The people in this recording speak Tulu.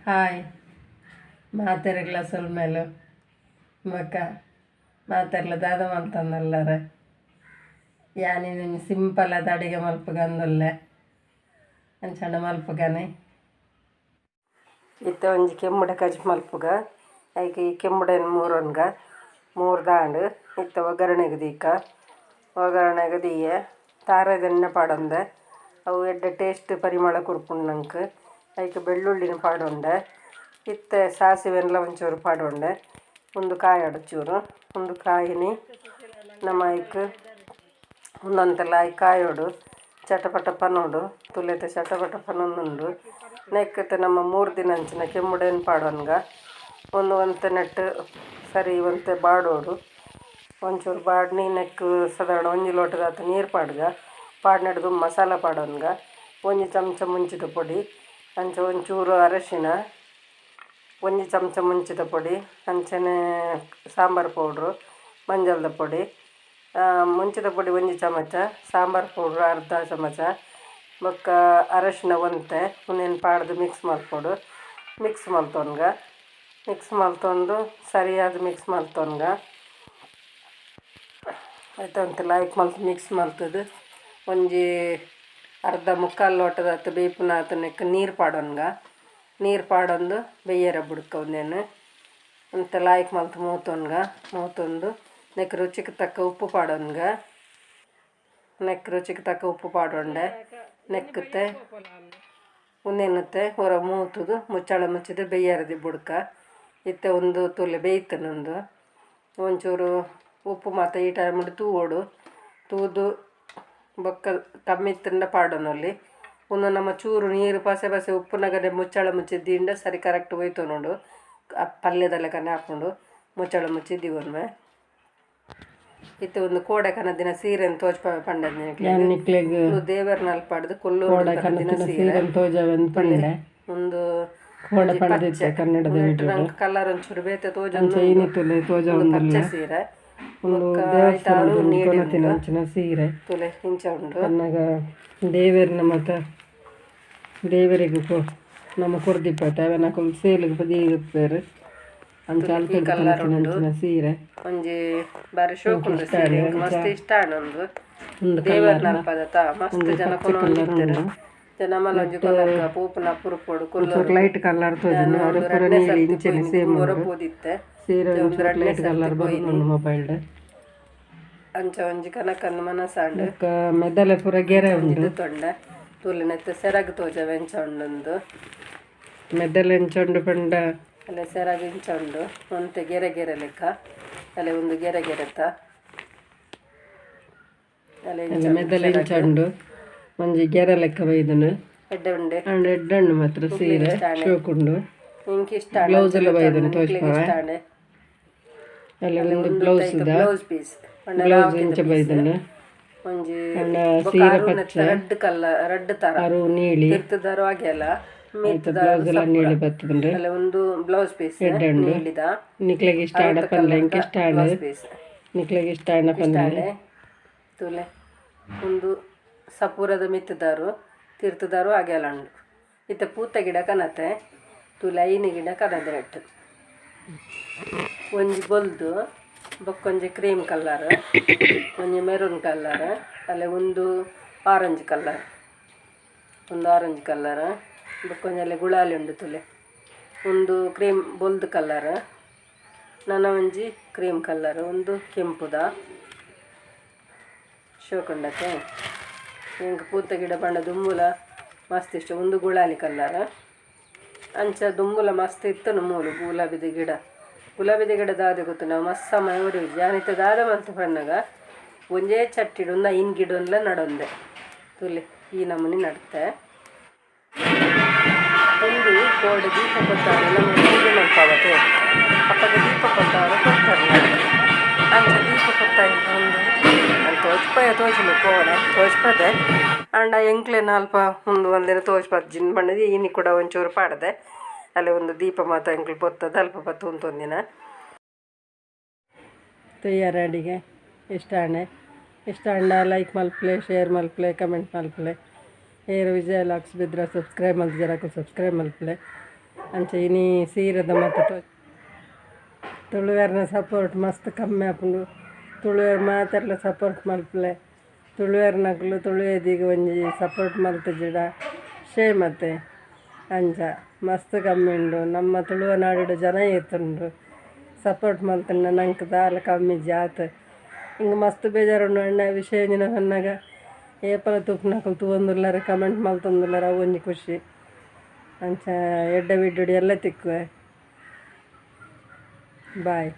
ಹಾಯ್ ಮಾತೆರೆಗ್ಲ ಸೊಲ್ಮೆಲು ಬೊಕ್ಕ ಮಾತೆರ್ಲ ದಾದ ಮಲ್ತೊಂದುಲ್ಲೆರ್ ಯಾನ್ ಸಿಂಪಲ್ ಆದ್ ಅಡಿಗೆ ಮಲ್ಪುಗಂದುಲ್ಲೆ ಅಂಚನೆ ಮಲ್ಪುಗನೆ. ಇತ್ತೆ ಒಂಜಿ ಕೆಮ್ಮುಡೆ ಕಜಿಪು ಮಲ್ಪುಗ ಐಕ್ ಈ ಕೆಮ್ಮುಡೆನ್ ಮೂರೊನ್ಗ ಮೂರ್ದಾಂಡ್ ಇತ್ತೆ ಒಗ್ಗರಣೆಗ್ ದೀಕ ಒಗ್ಗರಣೆಗ್ ದೀಯೆ ತಾರಾಯ್ದ ಎಣ್ಣೆ ಪಾಡೊಂದೆ ಅವು ಎಡ್ಡೆ ಟೇಸ್ಟ್ ಪರಿಮಳ ಕೊರ್ಪುಂಡು ನಂಕ್. ಐಕ್ ಬೆಳ್ಳುಳ್ಳಿನ ಪಾಡೊಂಡೆ ಇತ್ತೆ ಸಾಸಿವೆನ್ಲ ಒಂಚೂರು ಪಾಡೊಂಡೆ ಉಂದು ಕಾಯೊಡು ಚೂರು ಉಂದು ಕಾಯಿನಿ ನಮ್ಮ ಐಕ್ ಉಂದೊಂತೆಲ್ಲ ಐಕ್ ಕಾಯೋಡು ಚಟಪಟ ಪನೋಡು ತುಲೆತ ಚಟಪಟ ಪನೊಂದುಂಡು ನೆಕ್ಕಿತ್ತೆ ನಮ್ಮ 3 ದಿನ ಅಂಚಿನ ಕೆಮ್ಮುಡೆನ್ ಪಾಡೊನ್ಗ ಒಂದು ಒಂತೆ ನೆಟ್ ಸರಿ ಒಂತೆ ಬಾಡೋಡು ಒಂಚೂರು ಬಾಡ್ನಿ ನೆಕ್ ಸಾಧಾರಣ ಒಂಜಿ ಲೋಟದಾತ್ ನೀರು ಪಾಡ್ಗ ಪಾಡ್ನೆಡ್ದು ಮಸಾಲ ಪಾಡೊನ್ಗ ಒಂಜಿ ಚಮಚ ಮುಂಚಿದ ಪೊಡಿ ಅಂಚ ಒಂಚೂರು ಅರಶಿನ ಒಂಜಿ ಚಮಚ ಮುಂಚಿದ ಪೊಡಿ ಅಂಚನೆ ಸಾಂಬಾರು ಪೌಡ್ರು ಮಂಜಲ್ದ ಪೊಡಿ ಮುಂಚಿದ ಪೊಡಿ ಒಂಜಿ ಚಮಚ ಸಾಂಬಾರು ಪೌಡ್ರು ಅರ್ಧ ಚಮಚ ಬೊಕ್ಕ ಅರಶಿನ ಒಂತೆ ಉಂದೆನ್ ಪಾಡ್ದು ಮಿಕ್ಸ್ ಮಲ್ಪೊಡು ಮಿಕ್ಸ್ ಮಲ್ತೊನ್ಗ ಮಿಕ್ಸ್ ಮಲ್ತೊಂದು ಸರಿಯಾದ ಮಿಕ್ಸ್ ಮಲ್ತೊನ್ಗ ಐತ ಒಂತೆ ಲಾಯ್ಕ್ ಮಲ್ತ್ ಮಿಕ್ಸ್ ಮಲ್ತದು ಒಂಜಿ ಅರ್ಧ ಮುಕ್ಕಾಲು ಲೋಟದಾತ್ ಬೇಯ್ಪುನಾತ್ ನೆಕ್ ನೀರು ಪಾಡೊನ್ಗ ನೀರು ಪಾಡೊಂದು ಬೇಯ್ಯರ ಬುಡ್ಕ ಉಂದೆನ್ ಒಂತೆ ಲಾಯ್ಕ್ ಮಲ್ತ್ ಮೂತೊನ್ಗ ಮೂತೊಂದು ನೆಕ್ ರುಚಿಗೆ ತಕ್ಕ ಉಪ್ಪು ಪಾಡೊನ್ಗ ನೆಕ್ ರುಚಿಗೆ ತಕ್ಕ ಉಪ್ಪು ಪಾಡೊಂಡೆ ನೆಕ್ಕುತ್ತೆ ಉಂದೆನತ್ತೆ ಹೊರ ಮೂತುದು ಮುಚ್ಚಳ ಮುಚ್ಚಿದು ಬೇಯ್ಯರದಿ ಬುಡ್ಕ ಇತ್ತೆ ಒಂದು ತುಲೆ ಬೇಯ್ತನೊಂದು ಒಂಚೂರು ಉಪ್ಪು ಮಾತ ಈ ಟೈಮ್ ತೂವೊಡು ತೂದು ಬೊಕ್ಕ ಕಮ್ಮಿ ಇತ್ತಂಡ ಪಾಡೊನೊಲಿ ಉಂದು ನಮ್ಮ ಚೂರು ನೀರು ಪಸೆ ಪಸೆ ಉಪ್ಪುನಗನೆ ಮುಚ್ಚಳ ಮುಚ್ಚಿ ದಿಂಡ ಸರಿ ಕರೆಕ್ಟ್ ಒಯ್ತೊನುಂಡು ಆ ಪಲ್ಯದ ಲೆಕ್ಕನೆ ಆಪುಂಡು ಮುಚ್ಚಳ ಮುಚ್ಚಿ ದೀವೊನ್ಮೆ. ಇತ್ತೆ ಒಂದು ಕೋಡೆ ಕನದಿನ ಸೀರೆನ್ ತೋಜ್ಪಾವೆ ಪಂಡೆರ್ ಯಾನ್ ನಿಕ್ಲೆಗ್ ಉಂದು ದೇವೆರ್ನ ಅಲ್ಪಡ್ದ್ ಕೊಲ್ಲೂರು ಕೋಡೆ ಕನದಿನ ಕನತಿನ ಸೀರೆ ಸೀರೆನ್ ತೋಜಾವೆಂದ್ ಪಂಡೆ ಉಂದು ಕೋಡೆ ಪಂಡಿತ್ತೆ ಕನ್ನಡದ ವಿಡಿಯೋಡ್ ಕಲರ್ ಒಂಚೂರು ಬೇತೆ ಅಂಚ ತೋಜೊಂದು ಇನಿ ತೂಲೆ ಉಂದು ತೋಜಾವೊಂದುಲ್ಲೆ ಪಚ್ಚೆ ಸೀರೆ ಉಂದು ಬೊಕ್ಕ ಐತ ಅರು ದೇವಸ್ಥಾನದ ನೀಲಿ ಕೊನತಿನ ಉಂಡು ಅಂಚಿನ ಸೀರೆ ತೂಲೆ ಇಂಚ ಉಂಡು ಪನ್ನಗ ದೇವೆರ್ನ ಮಾತ ದೇವೆರೆಗ್ ನಮ ಕೊರ್ದಿಪ್ಪೆತ ಅವೆನ್ ಅಕುಲು ಸೇಲ್ಗ್ ಪೂರ ದೀದಿಪ್ಪೆರ್ ಅಂಚ ತೂಲೆ ಈ ಅಲ್ತುರ್ದು ಕಲರ್ ಕನತಿನ ಉಂಡು ಅಂಚಿನ ಸೀರೆ ಒಂಜಿ ಬಾರಿ ಶೋಕು ಎಂಕ್ ಉಂಡು ಇಷ್ಟ ಸೀರೆ ಆಂಡ್ ಎಂಕ್ ಅಂಚ ಮಸ್ತ್ ಇಷ್ಟ ಆಂಡ್ ಉಂದು ಉಂದು ದೇವೆರ್ನ ಕಲರ್ಲ ಅಲ್ಪದತ ಮಸ್ತ್ ಒಂಜಿ ಜನ ಪಚ್ಚೆ ಕಲರ್ ಕೊನೊಂದಿತ್ತೆರ್ ಉಂಡು ನಮಲ ಒಂಜಿ ನೆಟ್ಟ್ ಕೊನೊಕ ಪೋಪುನ ಅಪರೂಪೊಡು ಒಂಚೂರು ಕೊಲ್ಲೂರುಗು ಲೈಟ್ ಕಲರ್ ಯಾನ್ ತೋಜುಂಡು ಅವು ಉಂದು ಪೂರ ರಡ್ಡನೇ ನೀಲಿ ಸರ್ತಿ ಇಂಚನೆ ಪೋಯಿನಿ ಸೇಮ್ ದುಂಬು ಒರ ಉಂಡು ಪೋದಿತ್ತೆ ಸೀರೆ ಇತ್ತೆ ಉಂದು ಒಂಚೂರು ರಡ್ಡನೇ ಲೈಟ್ ಸರ್ತಿ ಕಲರ್ ಪೋಯಿನಿ ಬರೊಂದುಂಡು ಮೊಬೈಲ್ಡ್ ಅಂಚ ಒಂಜಿ ಕನಕಂದ್ ಮನಸಾಂಡ್ ಬೊಕ್ಕ ಮೆದಲೆ ಪೂರ ಗೆರೆ ಒಂಜಿ ಉಂಡು ದೆತೊಂಡೆ ತೂಲೆ ನೆತ್ತ ಸೆರಗ್ ತೋಜವೆ ಎಂಚ ಉಂಡುಂದು ಮೆದಲೆ ಎಂಚ ಉಂಡು ಪಂಡ ಅಲ್ಲ ಸೆರಗ್ ಇಂಚ ಉಂಡು ಒಂತೆ ಗೆರೆ ಗೆರೆ ಲೆಕ್ಕ ಅಲ್ಲ ಒಂದು ಗೆರೆ ಗೆರೆತ ಅಲ್ಲ ಇಂಚ ಅಲ್ಲ ಉಂಡು ಮೆದಲೆ ಇಂಚ ಸೆರಗ್ ಉಂಡು ಒಂಜಿ ಗೆರೆ ಲೆಕ್ಕ ಬೈದುಂಡು ಎಡ್ಡೆ ಉಂಡೆ ಅಂಡ್ ಎಡ್ಡೆ ಉಂಡು ಮಾತ್ರ ನಿಕ್ಲೆಗ್ ಸೀರೆ ಇಷ್ಟ ಆಂಡೆ ಶೋಕುಂಡು ಎಂಕ್ ಇಷ್ಟ ಆಂಡ್ ಬ್ಲೌಸ್ ಅಂಚ ಎಲ್ಲ ದೆತೊಂಡೆ ಬೈದುಂಡು ನಿಕ್ಲೆಗ್ ತೋಜ್ಪಾವೆ ಇಷ್ಟ ಆಂಡೆ ಅಲ್ಲ ಅಲ್ಲ ಉಂದು ಉಂದು ಬ್ಲೌಸ್ ಐತ ದ ಬ್ಲೌಸ್ ಪೀಸ್ ಪಂಡ ಬ್ಲೌಸ್ ರಾವಕಿದ ಇಂಚ ಪೀಸ್ ಬೈದುಂಡು ಒಂಜಿ ಅಂಡ ಬೊಕ ಸೀರೆ ಅರು ನೆತ್ತ ಪಚ್ಚೆ ರಡ್ಡ್ ಕಲರ್ ರಡ್ಡ್ ತರ ಅರು ನೀಲಿ ತಿರ್ತುದಾರು ಆಗೆಲ ಐತ ಮಿತ್ತುದಾರು ಬ್ಲೌಸ್ ಎಲ್ಲ ಸಪುರ ನೀಲಿ ಬತ್ತುಂಡು ಅಲ್ಲ ಒಂದು ಬ್ಲೌಸ್ ಪೀಸ್ ಎಡ್ಡೆ ಉಂಡು ನೀಲಿದ ನಿಕ್ಲೆಗ್ ಇಷ್ಟ ಆಂಡ ಅರುತ ಪನ್ಲೆ ಎಂಕ್ ಕಲರ್ದ ಇಷ್ಟ ಆಂಡ್ ಬ್ಲೌಸ್ ಪೀಸ್ ನಿಕ್ಲೆಗ್ ಇಷ್ಟ ಆಂಡ ಇಷ್ಟ ಪನ್ಲೆ ಆಂಡೆ ತೂಲೆ ಉಂದು ಸಪೂರದ ಮಿತ್ತುದಾರು ತಿರ್ತುದಾರು ಆಗೆಲ ಉಂಡು ಇತ್ತೆ ಪೂತ ಗಿಡ ಕನತೆ ತೂಲೆ ಐನ್ ಗಿಡ ಕನದಿನೆಟ್ ಒಂಜಿ ಬೊಲ್ದು ಬೊಕ್ಕೊಂಜಿ ಕ್ರೀಮ್ ಕಲರ್ ಒಂಜಿ ಮೆರೂನ್ ಕಲರ್ ಅಲ್ಲ ಒಂದು ಆರೆಂಜ್ ಕಲರ್ ಒಂದು ಆರೆಂಜ್ ಕಲರ್ ಬೊಕ್ಕೊಂಜಿ ಅಲ್ಲ ಗುಳಾಲಿ ಉಂಡು ತೂಲೆ ಒಂದು ಕ್ರೀಮ್ ಬೊಲ್ದು ಕಲರ್ ನನ ಒಂಜಿ ಕ್ರೀಮ್ ಕಲರ್ ಒಂದು ಕೆಂಪುದ ಶೋಕುಂಡತೆ ಎಂಕ್ ಪೂತ ಗಿಡ ಪಂಡ ದುಂಬುಲ ಮಸ್ತ್ ಇಷ್ಟ ಒಂದು ಗುಳಾಲಿ ಕಲರ್ ಅಂಚ ದುಂಬುಲ ಮಸ್ತ್ ಇತ್ತುಂಡು ಮೂಲು ಗುಲಾಬಿದ ಗಿಡ ಗುಲಾಬಿದ ಗಿಡ ದಾದ ಗೊತ್ತು ನಾವು ಮಸ್ತ್ ಸಮಯ ಒರಿಯುಜಿ ಯಾನ್ ಇತ್ತೆ ದಾದ ಮಲ್ತ್ ಪನ್ನಗ ಒಂಜೇ ಚಟ್ಟಿಡ್ ಒಂದು ಐನ್ ಗಿಡನ್ಲ ನಡೊಂದೆ ತೂಲೆ ಈ ನಮೂನಿ ನಡ್ತೆ. ಉಂದು ಕೋಡೆ ದೀಪ ಪೊತ್ತಾರೆ ನಮ ಪೂಜೆ ಮಲ್ಪಾವತೆ ಅಪಗ ದೀಪ ಪೊತ್ತಾರೆ ಕೊರ್ಪೆರ್ ನಮ್ಗೆ ಅಂಚ ದೀಪ ಪೊತ್ತಾಯಿನ ಉಂದು ತೋಜ್ಪಾಯ ತೋಜುಂಡು ಕೋಡೆ ತೋಜ್ಪದೆ ಆಂಡ ಎಂಕ್ಲೆನ ಅಲ್ಪ ಉಂದು ಒಂದಿನ ತೋಜ್ಪಜ್ಜಿಂದ್ ಪಂಡುದು ಇನಿ ಕೂಡ ಒಂಚೂರು ಪಾಡ್ದೆ ಅಲ್ಲ ಒಂದು ದೀಪ ಮಾತ ಎಂಕ್ಲು ಪೊತ್ತದು ಅಲ್ಪ ಪತ್ತು ಉಂತೊಂದಿನ. ತಯ್ಯಾರ ಅಡಿಗೆ ಇಷ್ಟ ಆಂಡೆ ಇಷ್ಟ ಆಂಡ ಲೈಕ್ ಮಲ್ಪಲೆ ಶೇರ್ ಮಲ್ಪಲೆ ಕಮೆಂಟ್ ಮಲ್ಪಲೆ ಏರು ವಿಜಯ ಲಾಕ್ಸ್ ಬಿದ್ರ ಸಬ್ಸ್ಕ್ರೈಬ್ ಮಲ್ತಿಜರ ಸಬ್ಸ್ಕ್ರೈಬ್ ಮಲ್ಪಲೆ. ಅಂಚ ಇನಿ ಸೀರೆದ ಮಾತ ತುಳುವೆರ್ನ ಸಪೋರ್ಟ್ ಮಸ್ತ್ ಕಮ್ಮಿ ಆಪುಂಡು. ತುಳುವೆರ್ ಮಾತೆರ್ಲ ಸಪೋರ್ಟ್ ಮಲ್ಪುಲೆ. ತುಳುವೆರ್ನಕುಲು ತುಳುವೆದಿಗ್ ಒಂಜಿ ಸಪೋರ್ಟ್ ಮಲ್ತಿಜಿಡ ಶೇಮ್ ಅತೆ. ಅಂಚ ಮಸ್ತ್ ಕಮ್ಮಿ ಉಂಡು ನಮ್ಮ ತುಳುವನಾಡ್ ಜನ ಏತುಂಡು ಸಪೋರ್ಟ್ ಮಲ್ತ್ಂಡ ನಂಕ್ ದಾಲ ಕಮ್ಮಿ ಇಜ್ಜಿ ಆತೆ. ಎಂಕ್ ಮಸ್ತ್ ಬೇಜಾರುಂಡು ಅಣ್ಣ ವಿಷಯ ಎಂಚಿನ ಪನ್ನಗ ಏಪಲ ತೂಪುನಕುಲು ತೂವೊಂದುಲ್ಲೆರ್ ಕಮೆಂಟ್ ಮಲ್ತೊಂದುಲ್ಲೆರ್ ಅವು ಒಂಜಿ ಖುಷಿ. ಅಂಚ ಎಡ್ಡೆ ವಿಡಿಯೋಡ್ ಎಲ್ಲೆ ತಿಕ್ಕುವೆ. ಬಾಯ್.